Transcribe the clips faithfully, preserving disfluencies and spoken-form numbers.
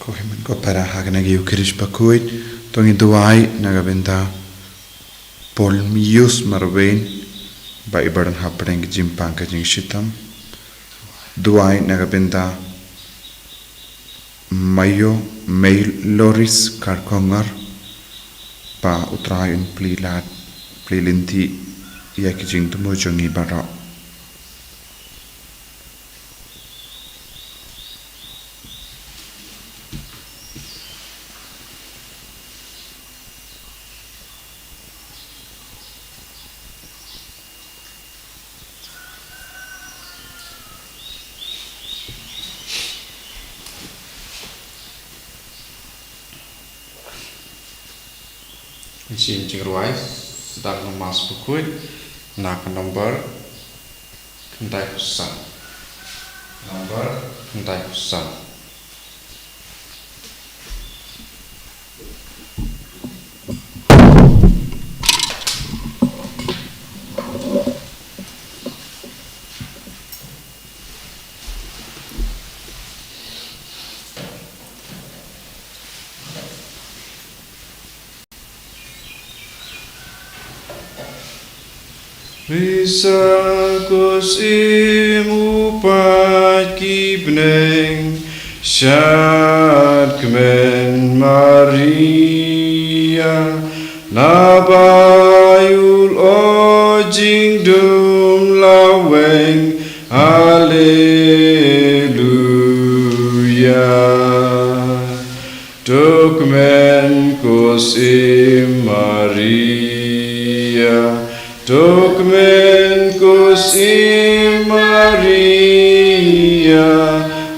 Ko hynmen ko para, ha kane ka Ïukharist bakhuid, to ngin duwai na ka bynta Paul Mius Marwein, ba i ba don hapdeng ka jingpang ka jingshitom. Duwai na ka bynta Mayo Mei Loris Karkonger, ba U Trai un plie lad, plie lynti ïa ki jingthmu jong ngi baroh. Ngin sa jingrwai sdang na Mass bakhuid na ka nombar khyndai phew san. Nombar khyndai phew san. Risa kus im u pat ki bneng shat kmen Maria, naba ïul o jingdum laweng. Haleluya. To kmen kus im Maria, to kmen kus im Maria.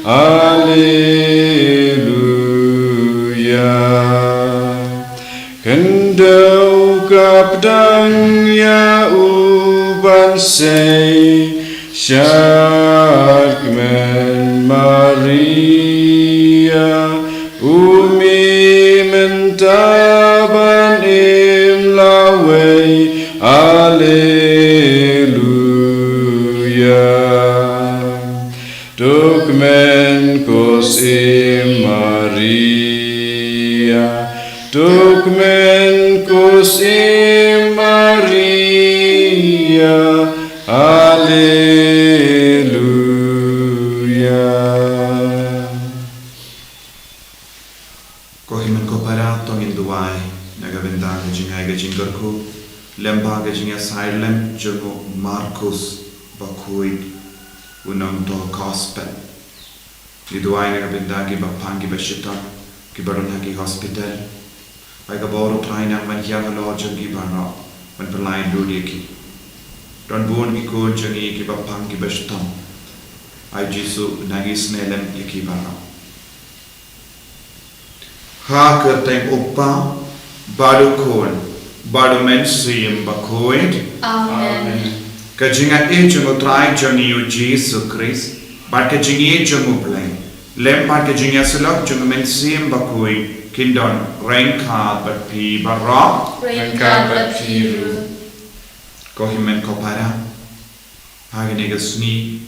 Haleluya. Khyndew ka pdeng ïa u ban sei shat kmen Maria, u mih mynta ban im lawei. Haleluya. To kmen kus im Maria, to kmen kus im Maria. Haleluya. Ko hynmen ko para, to ngin duwai na ka bynta ka jingai ka jingkyrkhu lem bad ka jingïasaid lem jong u Markus bakhuid, u nongthoh gospel. Ngi duwai na ka bynta kiba pang kiba shitom, kiba don ha ki hospital. Ai ka bor u Trai nang ban hiar halor jong ki baroh, ban pynlait lut ïa ki. Don bun ki khun jong ngi kiba pang kiba shitom. Ai Jisu, nang isynei lem ïa ki baroh. Ha ka kyrteng u Kpa bad u Khun bad u Mynsiem Bakhuid. Amen. Ka jingaiei jong u Trai jong ngi u Jisu Khrist bad ka jingïeit jong u Blei lem bad ka jingïasyllok jong u Mynsiem Bakhuid kin don ryngkat bad phi baroh. Ryngkat bad phi ruh. Ko hynmen ko para, ha kane ka sngi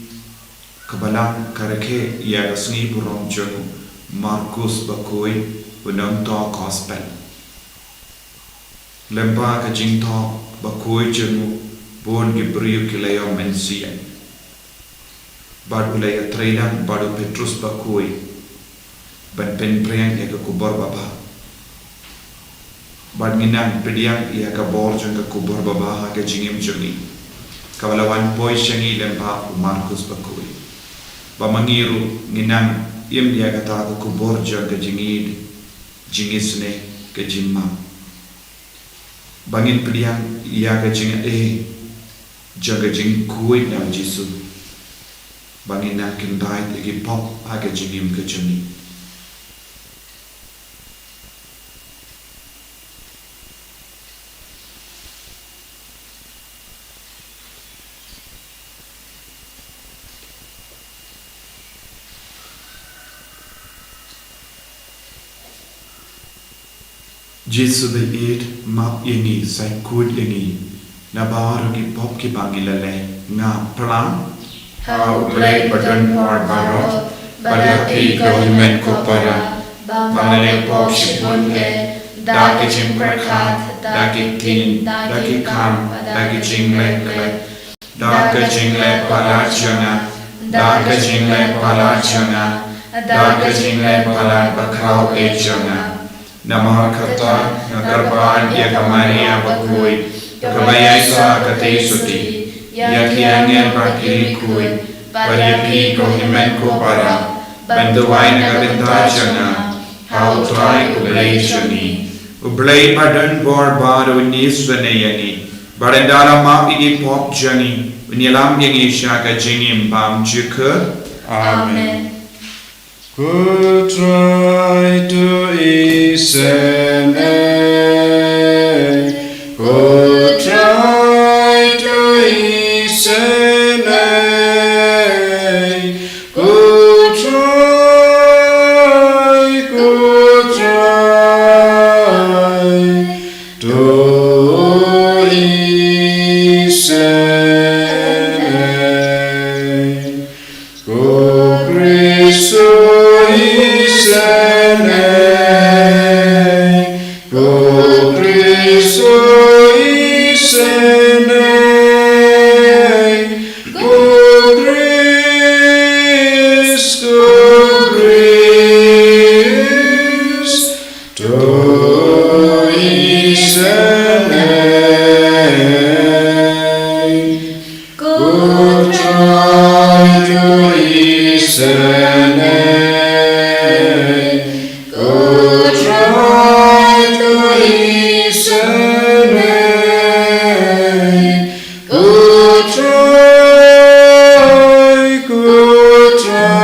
ka Balang ka rakhe ïa ka sngi burom jong u Markus bakhuid, u nongthoh gospel. Lem bad ka jingthoh bakhuid jong u, bun ki briew ki la ïoh mynsiem. Bad u la ïatreilang bad u Petrus bakhuid ban pynpriang ïa ka khubor babha. Bad ngi nang pdiang ïa ka bor jong ka khubor babha ha ka jingim jong ngi, kaba la wan poi sha ngi lem bad u Markus bakhuid. Ba ma ngi ruh ngi nang im ïa kata ka khubor jong ka jingïeit, jingisynei, ka jingmap. Ba ngin pdiang ïa ka jingaiei jong ka jingkhuid na u Jisu. Ba ngin nang kyndait ïa ki pop ha ka jingim ka jong ngi. Jisu baieit, map ïa ngi, sait khuid ïa ngi na baroh ki pop kiba ngi la leh. Nga plang ha U Blei badonbor baroh, bad ha phi ko hynmen ko para, ba ngan ïa pop shibun lei, da ka jingpyrkhat, da ki ktien, da ki kam, da ki jingleh leh, da ka jingleh palat jong nga, da ka jingleh palat jong nga, da ka jingleh palat bakhraw eh jong nga. Namar kata, nga kyrpad ïa ka Maria bakhuid, kaba ïaisah ha ka tei sotti, ïa ki angel bad ki riewkhuid, bad ïa phi ko hynmen ko para, ban duwai na ka bynta jong nga ha U Trai U Blei jong ngi. U Blei uba don bor bad un ïasnoh ïa ngi, bad ynda la map ïa ki pop jong ngi, un ïalam ïa ngi sha ka jingim bymjukut. Amen. Ko Trai, to isynei. Ko Trai, to isynei. Ko Trai, ko Trai, to isynei. Ko Khrist, to isynei. Ko Khrist, to isynei. Ko Khrist, ko Khrist, to isynei. Ko Trai, to isynei. Ko Trai, to isynei. Ko Trai, ko Trai,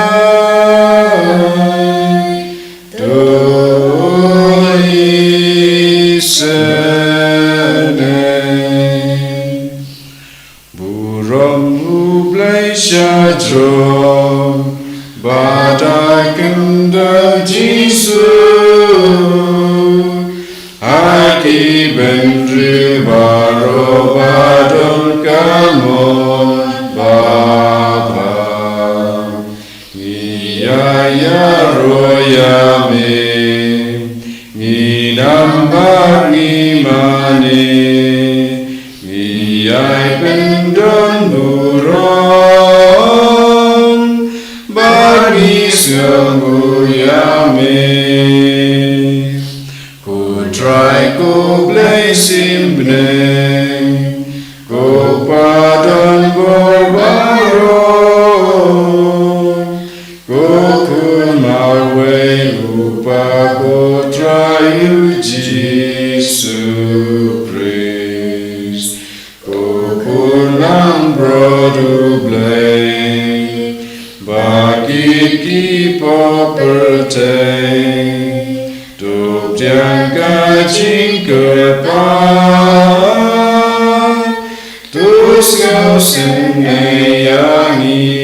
to isynei. Burom U Blei shajrong, bad ha u khyndong Jisu, ha ki bynriew baroh ba don ka mon babha. Ngi ïa ïaroh ïa me, ngi nam bad ngi mane, ngi ïai pyndonburom, bad ngi sngewnguh ïa me. Ko Trai ko Blei shimbynta, ko Pa don bor baroh, ko Khun marwei U Kpa, ko Trai U Jisu Khrist, ko Khun langbrot U Blei, bad kit ki pop pyrthei, to pdiang ka jingkyrpad, to sngewsynei ïa ngi.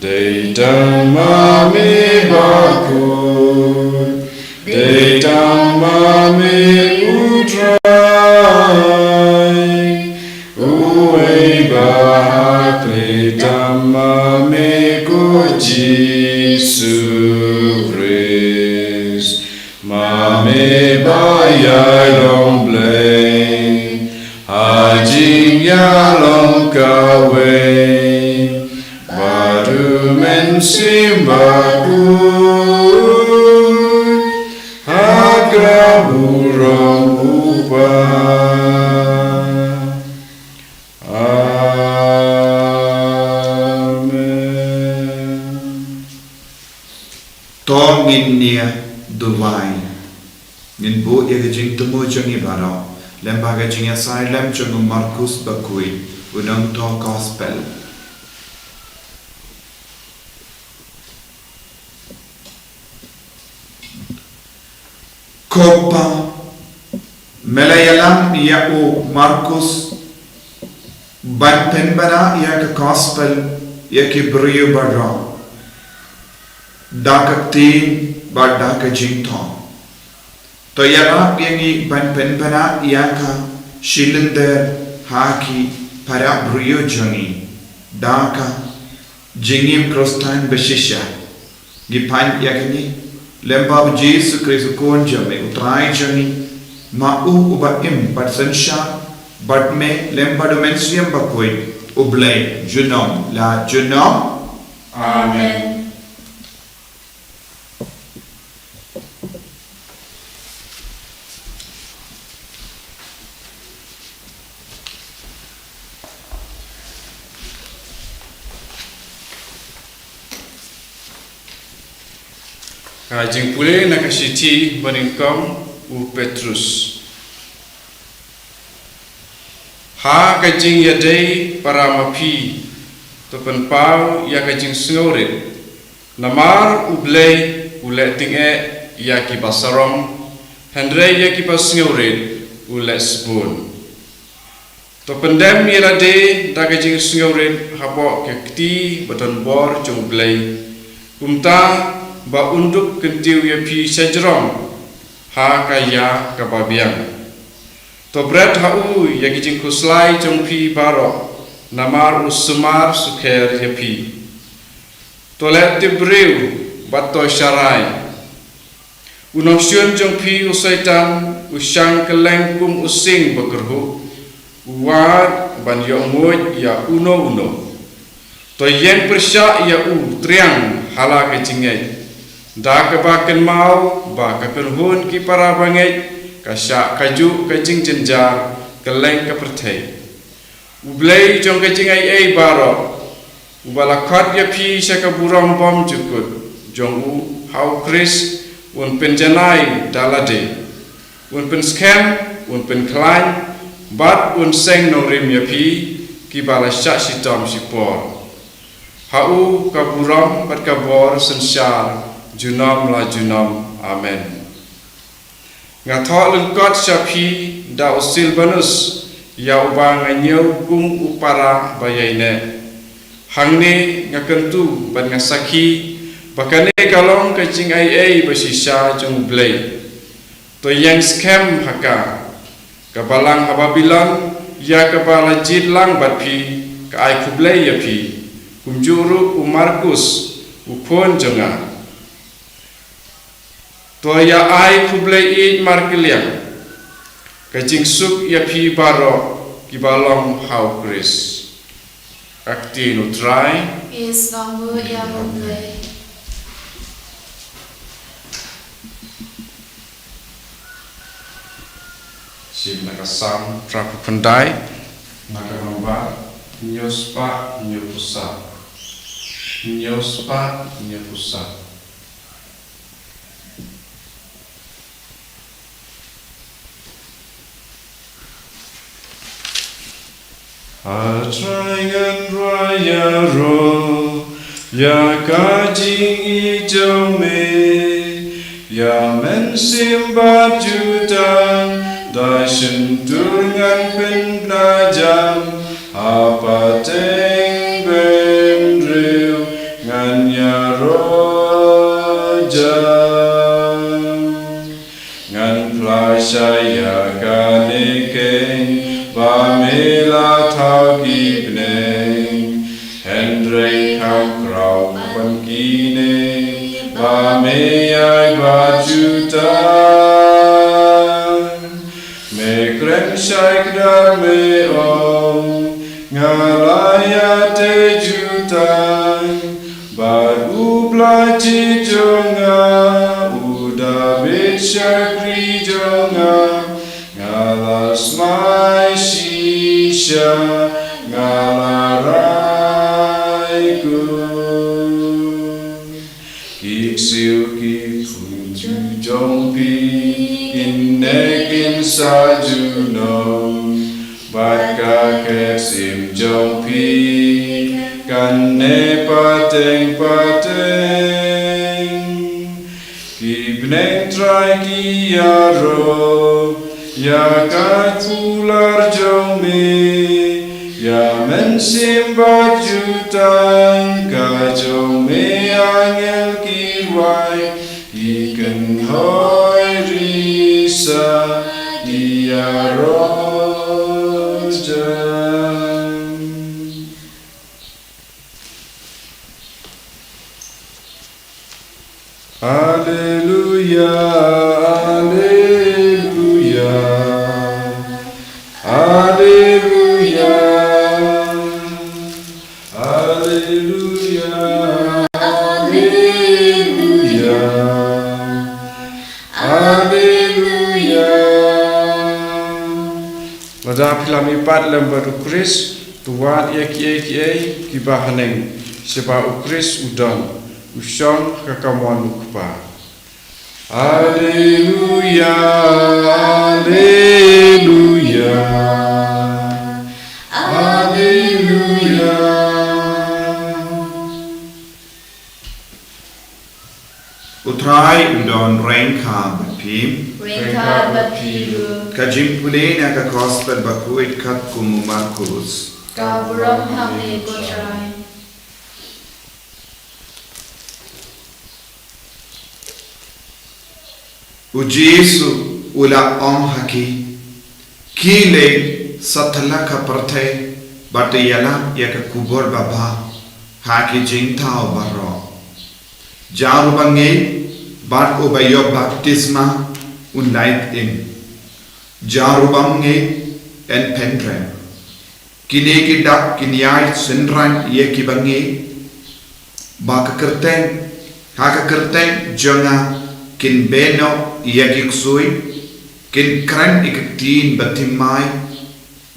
Dei tang ma me bakhuid, dei tang ma me U Trai, uwei ba hap, dei tang ma me ko Jisu Khrist. Ma me ba ïai long Blei ha jingïalong kawei bad U Mynsiem Bakhuid, ha ka burom U Kpa. Amen. To ngin ïa duwai. Ngin buh ïa ka jingthmu jong ngi baroh lyngba ka jingïasai lem jong u Markus Bakhuid, u nongthoh Gospel. Ko Pa, me la ïalam ïa u Markus ban pynbna ïa ka Gospel ïa ki briew baroh da ka ktien bad da ka jingthoh. To ïarap ïa ngi ban pynbna ïa ka shilynter ha ki para briew jong ngi da ka jingim Khristan ba shisha. Ngi pan ïa kine lyngba u Jisu Khrist u Khun jong me u Trai jong ngi, ma u uba im bad synshar bad me lyngba u Mynsiem Bakhuid, u Blei junom la junom. Amen. Ka jingpule na ka shithi ba nyngkong u Petrus. Ha ka jingïadei para ma phi, to pynpaw ïa ka jingsngewrit. Namar u Blei u leh tyngeh ïa kiba sarong, hynrei ïa kiba sngewrit u leh sbun. To pyndem ïa lade da ka jingsngewrit hapoh ka kti ba donbor jong u Blei, kumta ba un dup kyntiew ïa phi shajrong ha ka ïa kaba biang. To bret ha u ïa ki jingkhuslai jong phi baroh, namar u sumar sukher ïa phi. To leh tipbriew bad to sharai. U nongshun jong phi u Soitan u shang kylleng kum u sing bakyrhuh, u wad ban ïoh nguid ïa uno uno. To ïeng pyrshah ïa u triang ha la ka jingngeit, da kaba kynmaw ba ka kynhun ki para bangeit ka shah kajuh ka jingjynjar kylleng ka pyrthei. U Blei jong ka jingaiei baroh, uba la khot ïa phi sha ka burom bymjukut jong u ha u Khrist, un pynjanai da lade, un pynskhem, un pynkhlaiñ, bad un seng nongrim ïa phi kiba la shah shitom shipor. Ha u ka burom bad ka bor synshar junom la junom. Amen. Nga thoh lyngkot sha phi da u Silbanus, ïa uba nga ñiew kum u para ba ïaineh. Hangne nga kyntu bad nga sakhi ba kane ka long ka jingaiei ba shisha jong u Blei. To ïeng skhem ha ka. Ka balang ha Babilon, ïa kaba la jied lang bad phi, ka ai khublei ïa phi. Kumjuh ruh u Markus, u khun jong nga. To ïa ai khublei ïeit markylliang. Ka jingsuk ïa phi baroh kiba long ha u Khrist. Ka ktien u Trai. Ïa sngewbha ïa u Blei. Shim na ka Salm phra phew khyndai, na ka nombar hynñiew spah hynñiew phew saw. Hynñiew spah hynñiew phew saw. A Trai, ngan rai ïaroh ïa ka jingïeit jong me, ïa mynsiem bad jutang, da shyntur ngan pynbna jam, ha pateng bynriew ngan ïaroh jam. Ngan phla shai ïa kane keiñ ba me la thaw ki bneng, hynrei kham khraw ban kine ba me ïai bad jutang. Me kren shai kdar me ong, nga la ïatei jutang, bad u Blai jong nga, u Dabid shakri jong nga, nga la smai shisha, nga la rai kut. Ki ksiew ki khunju jong phi kin neh kin sah junom, bad ka khet sim jong phi kan neh pateng pateng. Ki bneng Trai ki ïaroh ïa ka kular jong me, ïa mynsiem bad jutang ka jong me angel ki rwai, ki kynhoi risa ki ïaroh jam. Alleluia. Alleluia. Alleluia. Alleluia. Alleluia. Lada phi la mihpat lem bad u Khrist, to wad ïa kiei kiei kiba haneng, shaba u Khrist u don, u shong ha ka kamon u Kpa. Alleluia, alleluia, alleluia. U Trai un don ryngkat bad phi. Ryngkat bad phi ruh. Ka jingpule na ka Gospel bakhuid katkum u Markus. Ka burom ha me ko Trai. U Jisu u la ong ha ki, ki leit satlak ka pyrthei bad to ïalap ïa ka khubor babha ha ki jingthaw baroh. Jar uba ngeit bad uba ïoh baptisma un lait im. Jar uba ngeit yn pynrem. Kine ki dak kin ïai synran ïa kiba ngeit. Ba ka kyrteng, ha ka kyrteng jong nga kin beh noh ïa ki ksuid, kin kren ïa ki ktien bathymmai,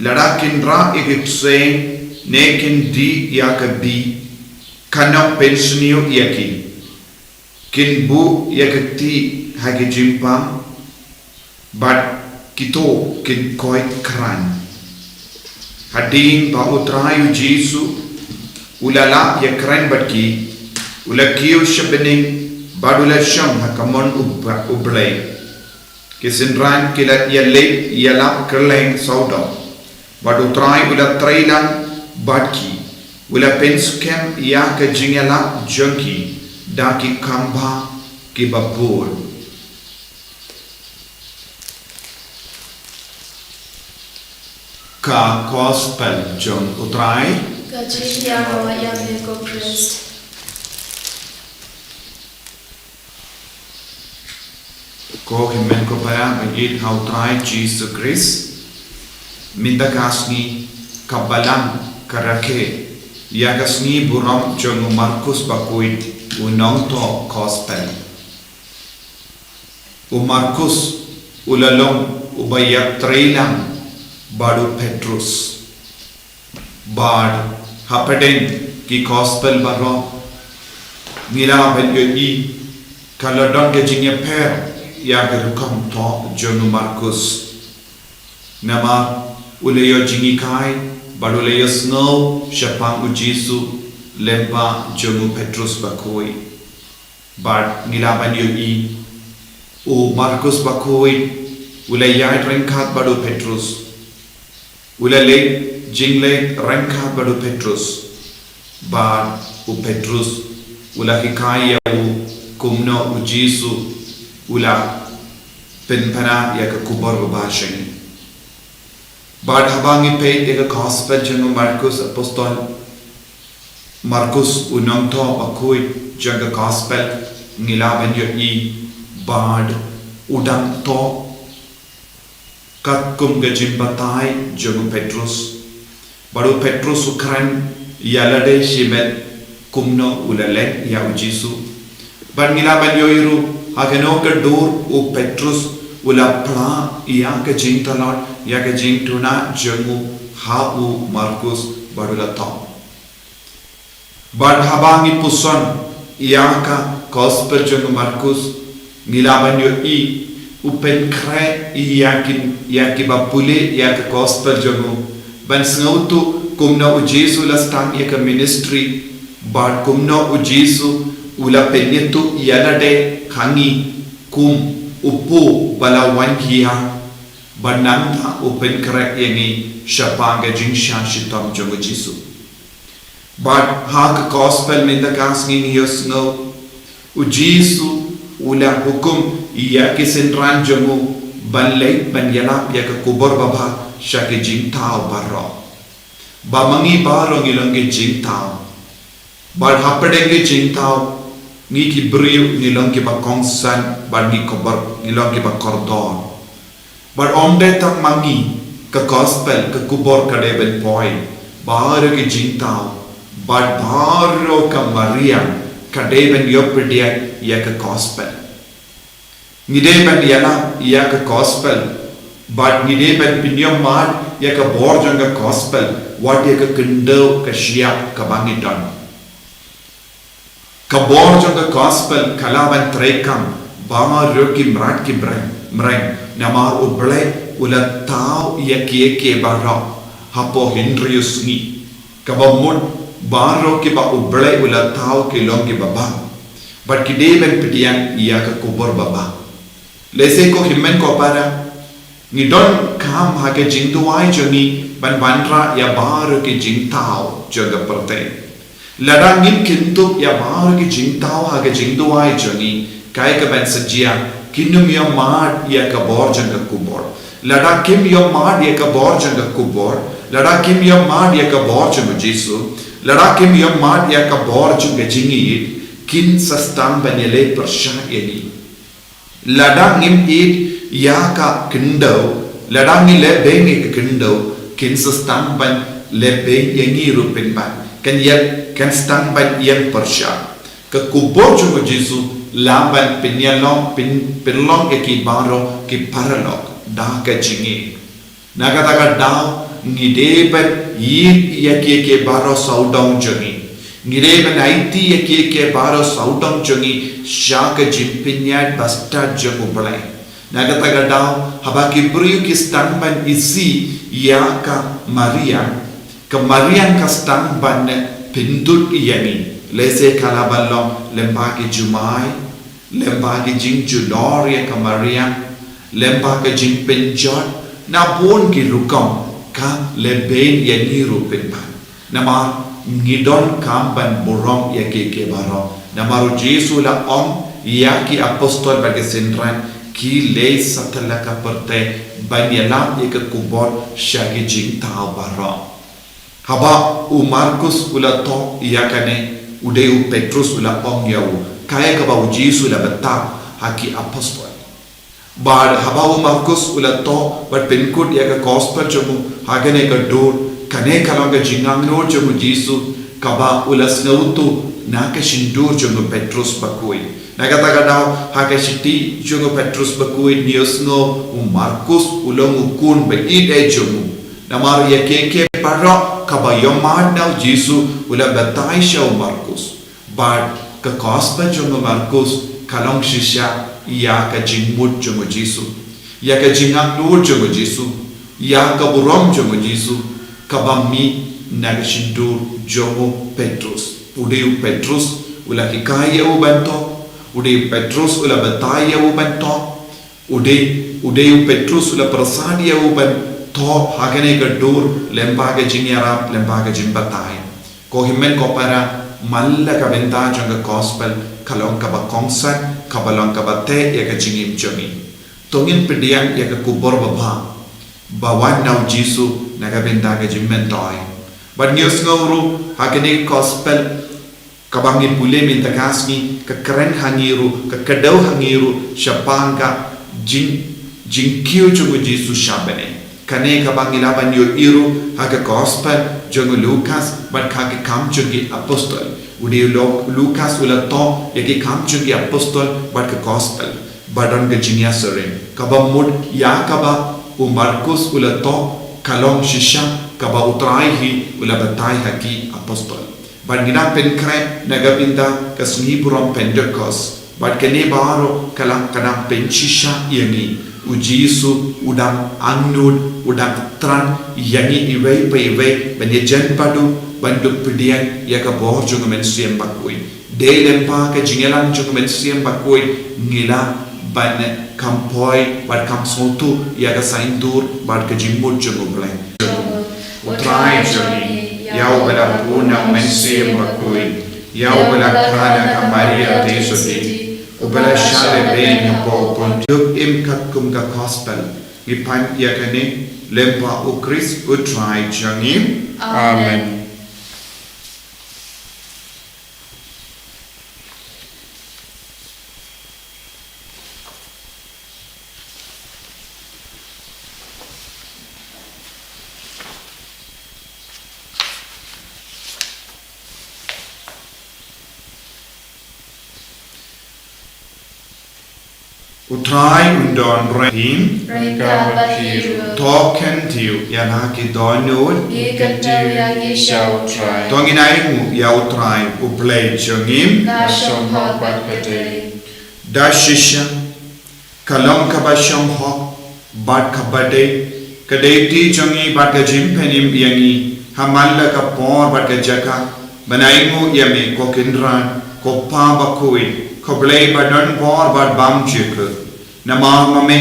lada kin rah ïa ki bseiñ, ne kin dih ïa ka bih, kan ym pynsniew ïa ki. Kin buh ïa ka kti ha ki jingpang, bad kito kin koit kren. Hadien ba u Trai u Jisu u la lah ïakren bad ki, u la kiew sha bneng bad u la shong ha kamon u Ba-, u Blei. Ki synran ki la ïaleit ïalap kylleng sawdong. Bad u Trai u la trei lang bad ki, u la pynskhem ïa ka jingïalap jong ki da ki kambah kiba bun. Ka Gospel jong u Trai. Ka jingïaroh ïa me ko Khrist. Ko hynmen ko para ba ïeit ha u Trai Jisu Khrist. Mynta ka sngi ka Balang ka rakhe ïa ka sngi burom jong u Markus bakhuid u nongthoh Gospel. U Markus u la long uba ïatrei lang bad u Petrus. Bad hapdeng ki Gospel baroh ngi lah ban ïohi ka la don ka jingïapher ïa ka rukom thoh jong u Markus. Namar u la ïoh jinghikai bad u la ïohsngew shaphang u Jisu lyngba jong u Petrus bakhuid. Bad ngi lah ban ïohi u Markus bakhuid u la ïaid ryngkat bad u Petrus. U la leit jingleit ryngkat bad u Petrus. Bad u Petrus u la hikai ïa u kumno u Jisu u la pynpaw ïa ka khubor babha sha ngi. Bad haba ngi peit ïa ka Gospel jong u Markus apostol, Markus u nongthoh bakhuid jong ka Gospel ngi lah ban ïohi bad u dang thoh katkum ka jingbatai jong u Petrus. Bad u Petrus u kren ïa lade shimet kumno u la leh ïa u Jisu. Bad ngi lah ban ïohi ruh ha kano ka dur u Petrus u la phla ïa ka jingtlot ïa ka jingduna jong u ha u Markus bad u la thoh. Bad haba ngi puson ïa ka Gospel jong u Markus, ngi lah ban ïohi u pynkhreh ïa ki, ïa kiba pule ïa ka Gospel jong u ban sngewthuh kumno u Jisu u la start ïa ka ministry, bad kumno u Jisu u la pynïathuh ïa lade ha ngi kum u Blei ba la wan khia, bad nangta u pynkhreh ïa ngi shaphang ka jingshah shitom jong u Jisu. Bad ha ka Gospel mynta ka sngi ngi ïohsngew u Jisu u la hukum ïa ki synran jong u ban leit ban ïalap ïa ka khubor babha sha ki jingthaw baroh. Ba ma ngi baroh ngi long ki jingthaw. Bad hapdeng ki jingthaw Ngi ki briew ngi long kiba kongsan, bad ngi kor-, ngi long kiba kordor. Bad ym dei tang ma ngi, ka gospel, ka khubor ka dei ban poi baroh ki jingthaw, bad baroh ka mariang ka dei ban ïoh pdiang ïa ka gospel. Ngi dei ban ïalap ïa ka gospel, bad ngi dei ban pynïohmad ïa ka bor jong ka gospel, wat ïa ka khyndew ka shyiap kaba ngi don. Ka bor jong ka gospel ka lah ban treikam baroh ki mrad ki mreng, mreng, namar U Blei u la thaw ïa kiei kiei baroh hapoh hynriew sngi. Kaba mut baroh kiba U Blei u la thaw ki long kiba bang, bad ki dei ban pdiang ïa ka khubor babha. Lehse ko hynmen ko para, ngi donkam ha ka jingduwai jong ngi ban wanrah ïa baroh ki jingthaw jong ka pyrthei. Lada ngim kyntup ïa baroh ki jingthaw ha ka jingduwai jong ngi, kaei kaban sa jia? Kin ym ïohmad ïa ka bor jong ka khubor. Lada kim ïohmad ïa ka bor jong ka khubor, lada kim ïohmad ïa ka bor jong U Jisu, lada kim ïohmad ïa ka bor jong ka jingïeit, kin sa sdang ban ïaleh pyrshah ïa ngi. Lada ngim ïeit ïa ka khyndew, lada ngi lehbeiñ ïa ka khyndew, kin sa sdang ban lehbeiñ ïa ngi ruh pynban. Kan ïa, kan sdang ban ïeng pyrshah. Ka khubor jong U Jisu lah ban pynïalong, pyn-, pynlong ïa ki baroh ki paralok da ka jingïeit. Na kata ka daw ngi dei ban ïeit ïa kiei kiei baroh sawdong jong ngi. Ngi dei ban aiti ïa kiei kiei baroh sawdong jong ngi sha ka jingpynïaid bastad jong U Blei. Na kata ka daw haba ki briew ki sdang ban isih ïa ka mariang, ka mariang ka sdang ban pyndud ïa ngi. Lehse ka lah ban long lyngba ki jumai, lyngba ki jingjulor ïa ka mariang, lyngba ka jingpynjot, na bun ki rukom, ka lehbeiñ ïa ngi ruh pynban. Namar ngi donkam ban burom ïa kiei kiei baroh. Namar U Jisu u la ong ïa ki apostol bad ki synran, ki leit satlak ka pyrthei ban ïalap ïa ka khubor sha ki jingthaw baroh. Haba u Markus u la thoh ïa kane, u dei u Petrus u la ong ïa u kaei kaba U Jisu u la batai ha ki apostol. Bad haba u Markus u la thoh bad pynkut ïa ka gospel jong u ha kane ka dur, kane ka long ka jingangnud jong U Jisu kaba u la sngewthuh na ka shyntur jong u Petrus bakhuid. Na kata ka daw ha ka shithi jong u Petrus bakhuid ngi ïohsngew u Markus u long u khun ba ïeit jong u. Namar ïa kiei kiei baroh kaba ïohmad na U Jisu u la batai sha u Markus. Bad ka gospel jong u Markus ka long shisha ïa ka jingmut jong u Jisu, ïa ka jingangnud jong u Jisu, ïa ka burom jong u Jisu, kaba mih na ka shyntur jong u Petrus. U dei u Petrus u la hikai ïa u ban thoh, u dei u Petrus u la batai ïa u ban thoh, U dei, u dei u Petrus u la pyrsad ïa u ban thoh ha kane ka dur lyngba ka jingïarap, lyngba ka jingbatai. Ko hynmen ko para, man la ka bynta jong ka gospel ka long kaba kongsan, kaba long kaba teh ïa ka jingim jong ngi. To ngin pdiang ïa ka khubor babha ba wan na u Jisu na ka bynta ka jingmyntoi. Bad ngi ïohsngew ruh ha kane ka gospel kaba ngi pule mynta ka sngi, ka kren ha ngi ruh, ka kdew ha ngi ruh shaphang ka jing, jingkiew jong u Jisu sha bneng. Kane kaba ngi lah ban ïohi ruh ha ka gospel jong u Lukas bad ha ki Kam jong ki Apostol. U dei u Lu-, Lukas u la thoh ïa ki Kam jong ki Apostol bad ka gospel ba don ka jingïasyriem. Kaba mut ïa kaba u Markus u la thoh ka long shisha kaba U Trai hi u la batai ha ki apostol. Bad ngi dang pynkhreh na ka bynta ka sngi burom Pentekost. Bad kane baroh ka long ka dang pynshisha ïa ngi. U Jisu u dang angnud, u dang thrang ïa ngi iwei pa iwei ban ïajan bad u, ban dup pdiang ïa ka bor jong u Mynsiem Bakhuid. Dei lyngba ka jingïalang jong u Mynsiem Bakhuid ngi lah ban kham poi bad kham sngewthuh ïa ka saiñdur bad ka jingmut jong U Blei. U Trai jong ngi, ïa uba la bun na u Mynsiem Bakhuid, ïa uba la kha na ka Maria Theisotti, uba la shah lehbeiñ hapoh u Pontius Pilat, kum ka gospel. Ngi pan ïa kane lyngba U Khrist U Trai jong ngi. Amen. Amen. U Trai un don ryngkat. Ryngkat bad phi ruh. To kyntiew ïa la ki dohnud. Ngi kyntiew ïa ngi sha U Trai. To ngin ainguh ïa U Trai U Blei jong ngi. Ka shong hok bad ka dei. Da shisha, ka long kaba shong hok bad kaba dei, ka dei ti jong ngi bad ka jingpynim ïa ngi ha man la ka por bad ka jaka, ban ainguh ïa me, ko Kynrad, ko Pa bakhuid, ko Blei ba don bor bad bymjukut. Namar ma me,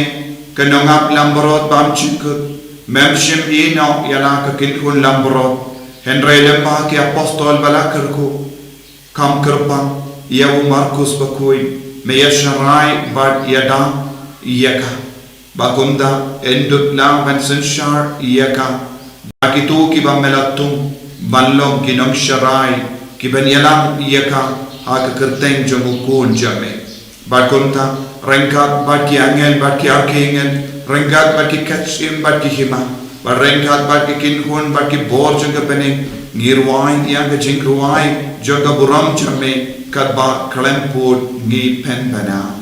ka nongap langbrot bymjukut, mem shym ïehnoh ïa la ka kynhun langbrot, hynrei lem bad ki apostol ba la kyrkhu, kam kyrpang ïa u Markus bakhuid, me ïasharai bad ïada ïa ka. Bad kumta, yn dup lang ban synshar ïa ka da kito kiba me la tung ban long ki nongsharai kiban ïalam ïa ka ha ka kyrteng jong U Khun jong me. Bad kumta, ryngkat bad ki angel bad ki archangel, ryngkat bad ki khatsyiem bad ki hima, bad ryngkat bad ki kynhun bad ki bor jong ka bneng, ngi rwai ïa ka jingrwai jong ka burom jong me, katba khlem pud ngi pynbna.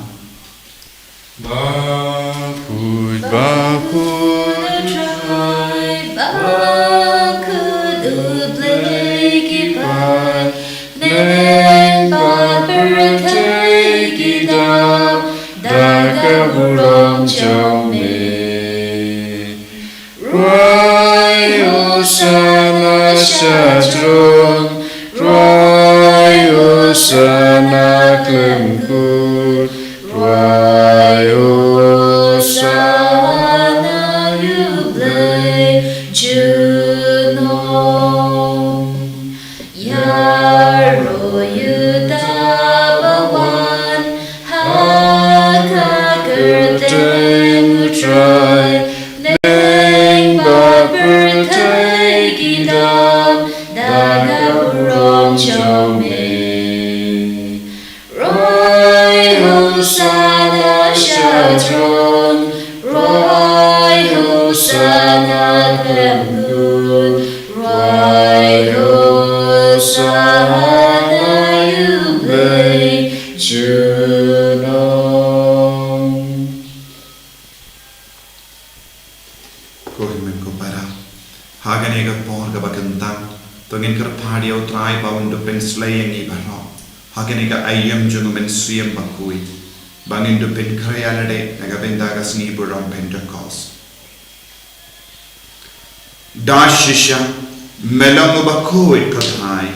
Bakhuid, bakhuid U Trai, bakhuid U Blei ki paid, bneng bad pyrthei ki dap da ka burom jong me. Rwai Hosana sha throne, rwai Hosana khlem kut, rwai Hosana ïa U Blei junom. Ïaroh ïa uta ba wan ha ka kyrteng U Trai, bneng bad pyrthei ki dap da ka burom jong me. Rwai Hosana sha throne, rwai Hosana khlem kut, rwai Hosana ïa U Blei junom. Ko hynmen ko para, ha kane ka por kaba kyntang, to ngin kyrpad ïa U Trai ba un da pynslei ïa ngi baroh ha kane ka aïom jong U Mynsiem Bakhuid, ba ngin da pynkhreh ïa lade na ka bynta ka sngi burom Pentekost. Da shisha, me long uba khuid, ko Trai,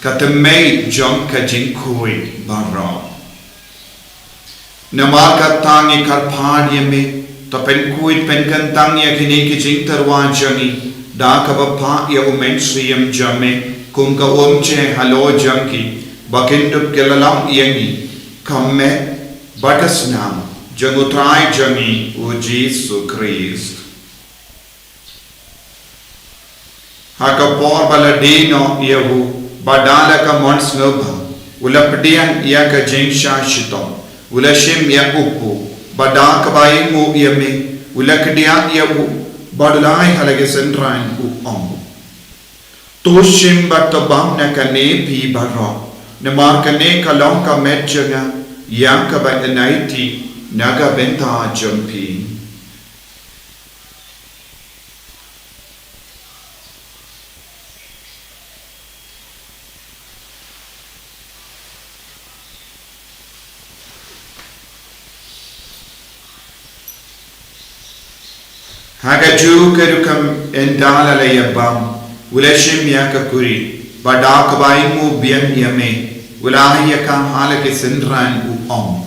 ka tymmen jong ka jingkhuid baroh. Namar kata ngi kyrpad ïa me, to pynkhuid pynkyntang ïa kine ki jingtyrwa jong ngi da kaba phah ïa U Mynsiem jong me kum ka umje halor jong ki, ba kin dup ki la long ïa ngi ka met bad ka snam jong U Trai jong ngi U Jisu Khrist. Ha ka por ba la die noh ïa u, bad da la ka mon sngewbha, u la pdiang ïa ka jingshah shitom, u la shim ïa u kpu, bad da kaba ainguh ïa me, u la kdiah ïa u, bad u la ai ha la ki synran, u ong: To shim bad to bam na kane phi baroh, namar kane ka long ka met jong nga, ïa kaba yn aiti na ka bynta jong phi. Ha kajuh ka rukom ynda la ïa bam, u la shim ïa ka kuri, bad da kaba ainguh biang ïa me, u la ai ïa ka ha la ki synran, u ong: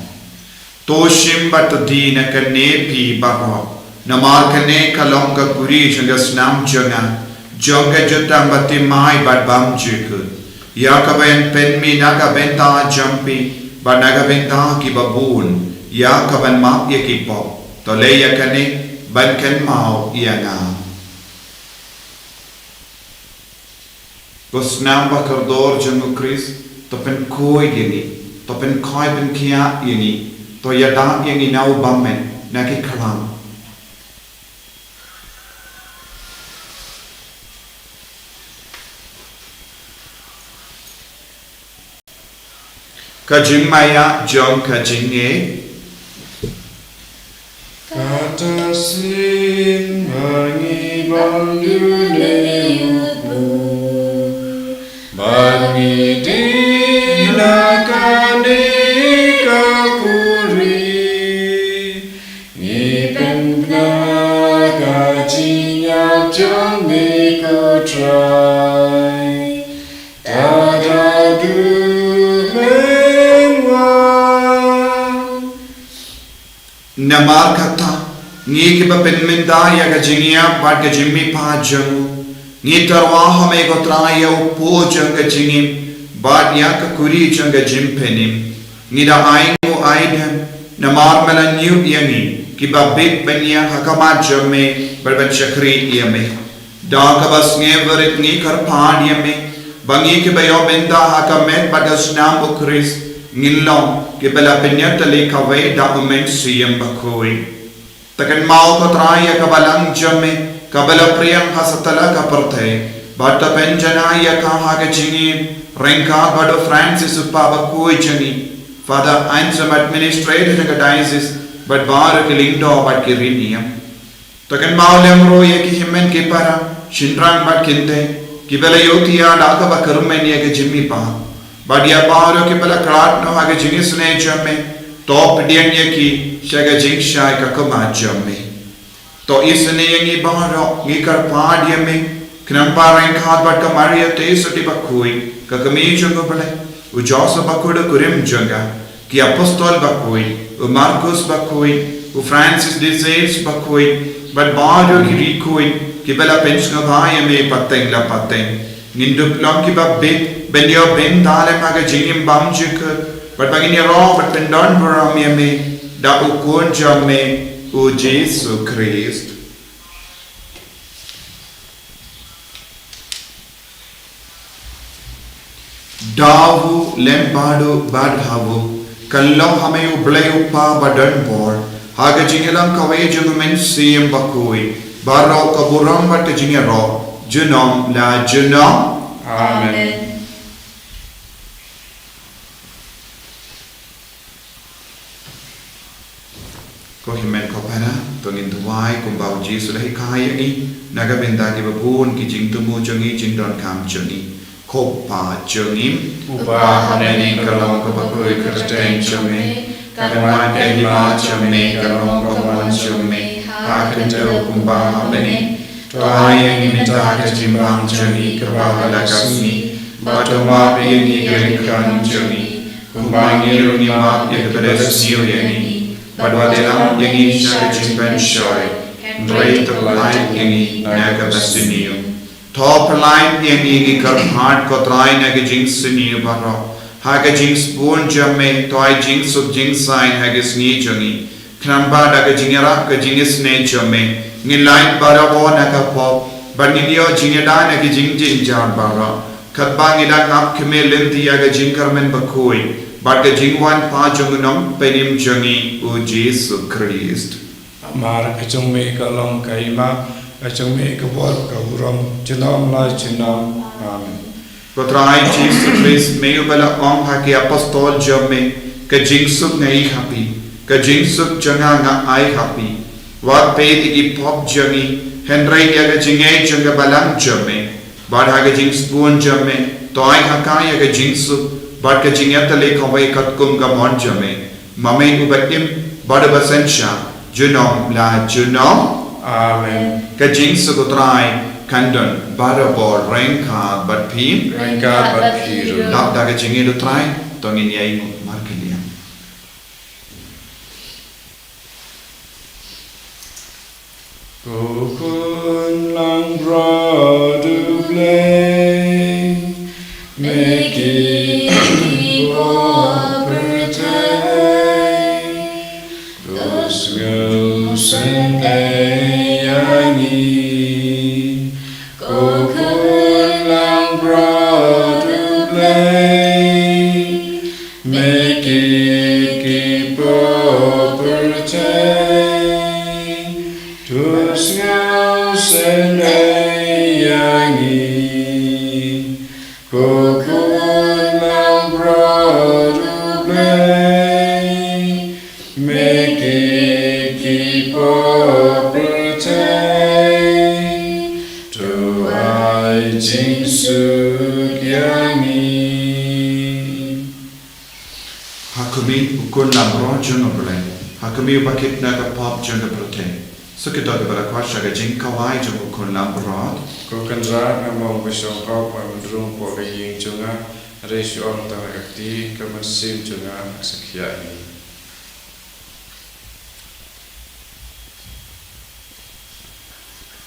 To shim bad to die na kane phi baroh, namar kane ka long ka kuri jong ka snam jong nga, jong ka jutang bathymmai bad bymjukut, ïa kaba yn pynmih na ka bynta jong phi, bad na ka bynta kiba bun, ïa kaban map ïa ki pop. To leh ïa kane ban kynmaw ïa nga. Ko snam ba kordor jong U Khrist, to pynkhuid ïa ngi, to pynkhuid pynkhiah ïa ngi, to ïada ïa ngi na u bymmen na ki khlam. Ka jingmaïa jong ka jingngeit. Tasin ba ngi bang dune upu, ba ngi dina kane ka puri, ngi pynbna ka jingïap jong me ko Trai. Tada du men wan. Namar kata, ngi kiba pynmynta ïa ka jingïap bad ka jingmihpat jong u, ngi tyrwa ha me ko Trai ïa u po jong ka jingim bad ïa ka kuri jong ka jingpynim. Ngi da ai nguh ai dem namar me la ñiuh ïa ngi kiba bit ban ïeng ha khmat jong me bad ban shakri ïa me. Da kaba sngewrit ngi kyrpad ïa me ba ngi kiba ïoh bynta ha ka met bad ka snam u Khrist ngin long kiba la pynïatylli kawei da u Mynsiem Bakhuid. To kynmaw ko Trai ïa ka balang jong me kaba la pdiang ha satlak ka pyrthei bad to pynjanai ïa ka ha ka jingim ryngkat bad u Francis u Kpa Bakhuid jong ngi, Father Anselm, administrator jong ka diocese, bad baroh ki lyngdoh bad ki riewniam. To kynmaw lem ruh ïa ki hynmen ki para, shynrang bad kynthei kiba la ïohthiah da kaba kyrmen ïa ka jingmihpat, bad ïa baroh kiba la khlad noh ha ka jingisynei jong me, to pdiang ïa ki sha ka jingshai ka khmat jong me. To isynei ïa ngi baroh, ngi kyrpad ïa me, khnang ba ryngkat bad ka Maria Theisotti Bakhuid, ka kmie jong u Blei, u Joseph Bakhuid u kurim jong ka, ki apostol bakhuid, u Markus Bakhuid, u Francis de Sales Bakhuid, bad baroh ki riewkhuid kiba la pynsngewbha ïa me pateng la pateng. Ngin dup long kiba bit ban ïoh bynta lem ha ka jingim bymjukut, bad ba ngin ïaroh bad pyndonburom ïa me da u Khun jong me, u Jisu Khrist. Da u lem bad u bad ha u, kan long ha me u Blei u Kpa badonbor, ha ka jingïalang kawei jong u Mynsiem Bakhuid, baroh ka burom bad ka jingïaroh junom la junom. Amen. Amen. Ko hynmen ko para, to ngin duwai kumba u Jisu u la hikai ïa ngi, na ka bynta kiba bun ki jingthmu jong ngi, jingdonkam jong ngi. Ko Pa jong ngi, uba ha bneng, ka long kaba kyrteng jong me, kan wan ka hima jong me, kan long ka mon jong me ha ka khyndew kumba ha bneng. To ai ïa ngi mynta ka jingbam jong ngi kaba ha la ka sngi, bad to map ïa ngi ki ryngkat jong ngi, kumba ngi ruh ngi map ïa kiba la sniew ïa ngi, bad wat ïalam ïa ngi sha ka jingpynshoi, hynrei to pyllait ïa ngi na kaba sniew. To pyllait ïa ngi, ngi kyrpad ko Trai, na ka jingsniew baroh, ha ka jingsbun jong me to ai jingsuk jingsaiñ ha ka sngi jong ngi. Khnang ba da ka jingïarap ka jingisynei jong me ngin lait barabor na ka pop, bad ngin ïoh jingïada na ki jingjynjar baroh, katba ngi dang ap khmih lynti ïa ka jingkyrmen bakhuid bad ka jingwan pat jong u Nongpynim jong ngi u Jisu Khrist. Namar ka jong me ka long ka hima, ka jong me ka bor, ka burom junom la junom. Amen. Ko Trai Jisu Khrist, me uba la ong ha ki apostol jong me, ka jingsuk nga ai ha phi, ka jingsuk jong nga nga ai ha phi. Wat peit ïa ki pop jong ngi, hynrei ïa ka jingngeit jong ka balang jong me. Bad ha ka jingsbun jong me to ai ha ka ïa ka jingsuk bad ka jingïatylli kawei katkum ka mon jong me, ma me uba im bad uba synshar junom la junom. Amen. Ka jingsuk u Trai kan don barabor ryngkat bad phi. Ryngkat bad phi ruh. Lap da ka jingïeit u Trai, to ngin ïainguh markylliang. Ko Khun langbrot U Blei, me ki pop pyrthei, to sngewsynei ïa ngi. Ko Khun langbrot U Blei, me ki pop pyrthei, to sngewsynei ïa ngi. Ko Khun langbrot U Blei, me ki Pyrthei, to ai jingsuk ïa ngi. Ha khmih, U Khun Lambrot jong U Blei, ha khmih uba kit na ka pop jong ka pyrthei. Suk ïa uta uba la kwah sha ka jingkawei jong U Khun Lambrot. Ko Kynrad, nga mong ba shong hok, ba mynrung hapoh ka ïing jong nga, hynrei shu ong tang ïa ka kti, ka mynsiem jong nga kan sa khiah hi.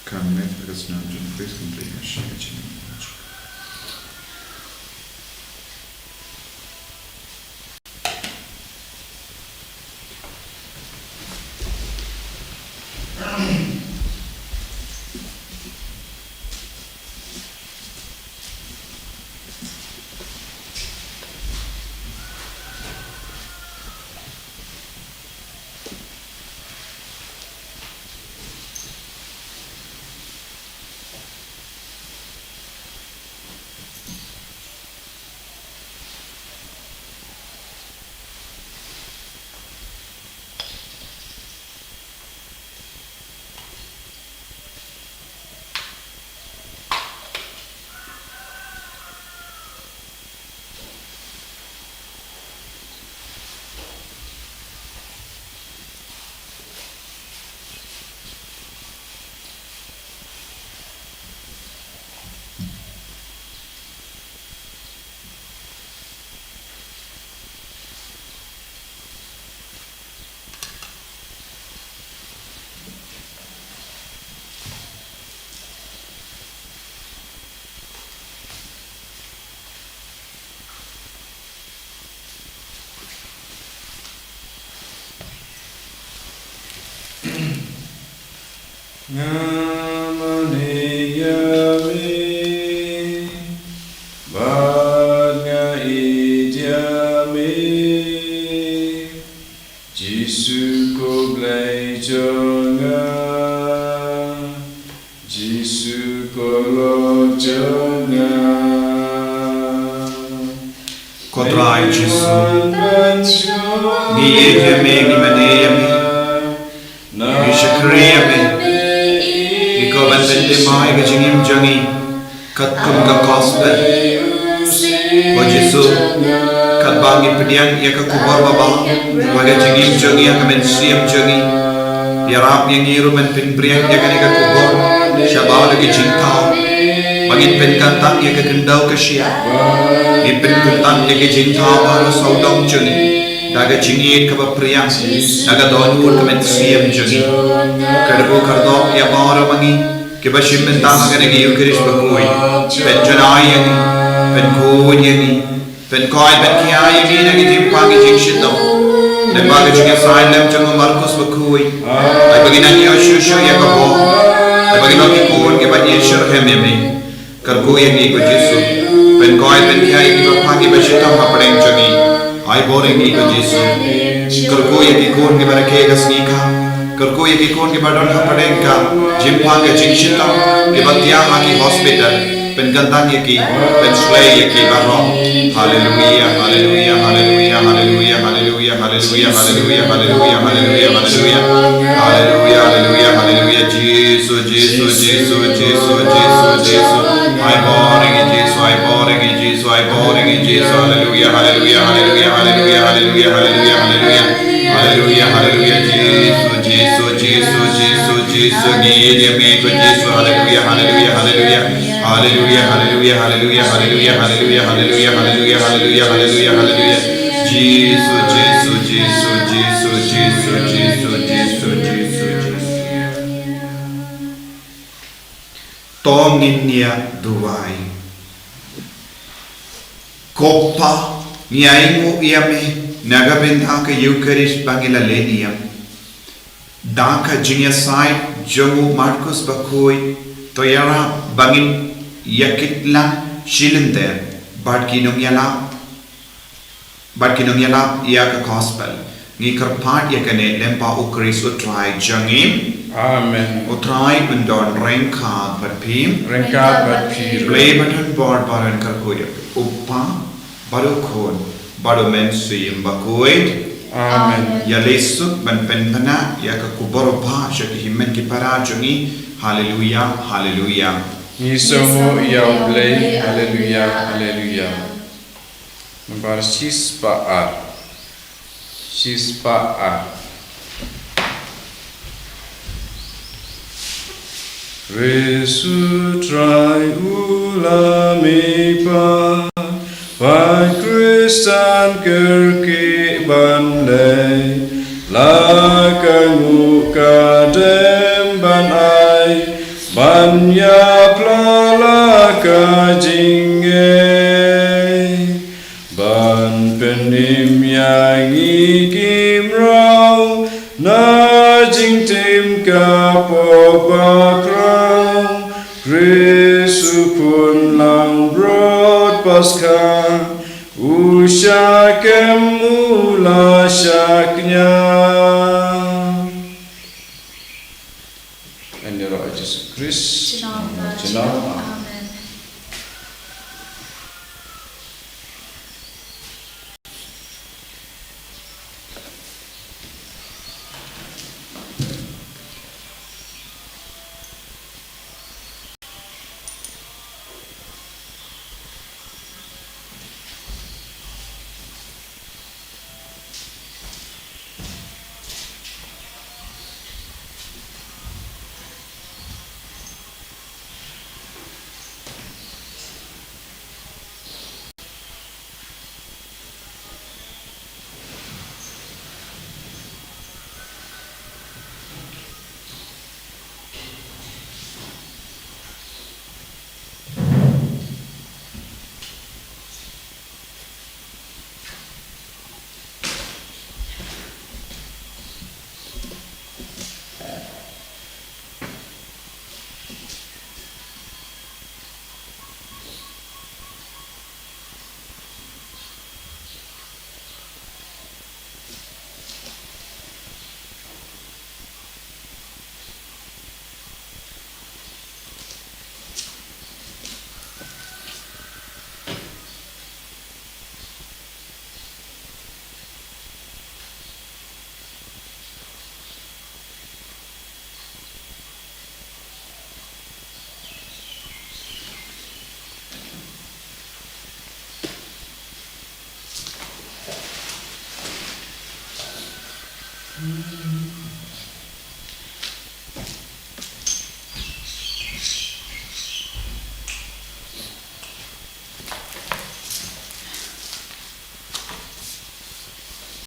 Ka met ka snam jong U Khrist kan ring ha sha ka jingim. Nga mane ïa me, bad nga ïeit ïa me, Jisu ko Blei jong nga, Jisu ko Lord jong nga. Ko Trai Jisu, ngi ïeit ïa me, ngi mane ïa me, ngi shakri ïa me, ngi kwah ban pynthymmai ïa ka jingim jong ngi katkum ka gospel. Ko Jisu, katba ngi pdiang ïa ka khubor babha ha ka jingim jong ngi, ha ka mynsiem jong ngi, ïarap ïa ngi ruh ban pynpriang ïa kane ka khubor shabar ïa ka jingthaw, ba ngin pynkyntang ïa ka khyndew ka shyiap, ngin pynkyntang ïa ka jingthaw baroh sawdong jong ngi da ka jingïeit kaba priang, da ka dohnud ka mynsiem jong ngi. Kyrkhu kyrdoh ïa baroh ma ngi kiba shim bynta ha kane ka Ïukharist bakhuid, pynjanai ïa ngi, pynkhuid ïa ngi, pynkoit pynkhia ïa ngi na ka jingpang ka jingshitom. Lyngba ka jingïasaid lem jong u Markus bakhuid, ai ba ngin nang ïoh shuh shuh ïa ka bor, ai ba ngin long ki khun kiba ïeit shitrhem ïa me. Kyrkhu ïa ngi ko Jisu, pynkoit pynkhia ïa kiba pang kiba shitom hapdeng jong ngi. Ai bor ïa ngi ko Jisu. Kyrkhu ïa ki khun kiba rakhe ka sngi kha. Kyrkhu ïa ki khun kiba don hapdeng ka jingpang ka jingshitom, kiba thiah ha ki hospital. Pynkyntang ïa ki, pynshlei ïa ki baroh. Haleluia, haleluia, haleluia, haleluia, haleluia. Haleluia, haleluia, haleluia, haleluia, haleluia, haleluia. Haleluia, haleluia, haleluia. Jisu, Jisu, Jisu, Jisu, Jisu, Jisu. Ai bor ïa ngi Jisu, ai bor ïa ngi Jisu, ai bor ïa ngi Jisu. Haleluia, haleluia, haleluia, haleluia, haleluia, haleluia, haleluia. Haleluia, haleluia, Jisu, Jisu, Jisu, Jisu, Jisu. Ngi ïeit ïa me ko Jisu. Haleluia, haleluia, haleluia. Haleluia, haleluia, haleluia, haleluia, haleluia, haleluia, haleluia, haleluia, haleluia, haleluia, haleluia. Jisu, Jisu, Jisu, Jisu. To ngin ïa duwai. Ko Pa, ngi ainguh ïa me na ka bynta ka Ïukharist ba ngi la lehniam. Da ka jingïasaid jong u Markus bakhuid, to ïarap ba ngin ïakit lang shilynter bad ki nongïalap, bad ki nongïalap ïa ka gospel. Ngi kyrpad ïa kane lyngba u Khrist u Trai jong ngi. Amen. U Trai un don ryngkat bad phi. Ryngkat bad phi. Blei ba don bor baroh un kyrkhu ïa phi. U Pa, bad u Khun, bad u Mynsiem Bakhuid. Amen. Ïa lei suk ban pynpaw ïa ka khubor ba sha ki hynmen ki para jong ngi. Haleluya, haleluya. Ngi sngewbha ïa U Blei, haleluya, haleluya. Nambar shispah ar. Shispah ar. Khrist U Trai u la mihpat, ba Khristan kyrkieh ban leit, la ka nguh ka dem ban ai, ban ïapla la ka jingngeit. Ban pynim ïa ngi ki mraw, na jingtim ka pop bakhraw, Khrist u phun langbrot Paskha, u shah kem u la shah kñia. Ïaroh ïa Jisu Khrist. Junom. Junom.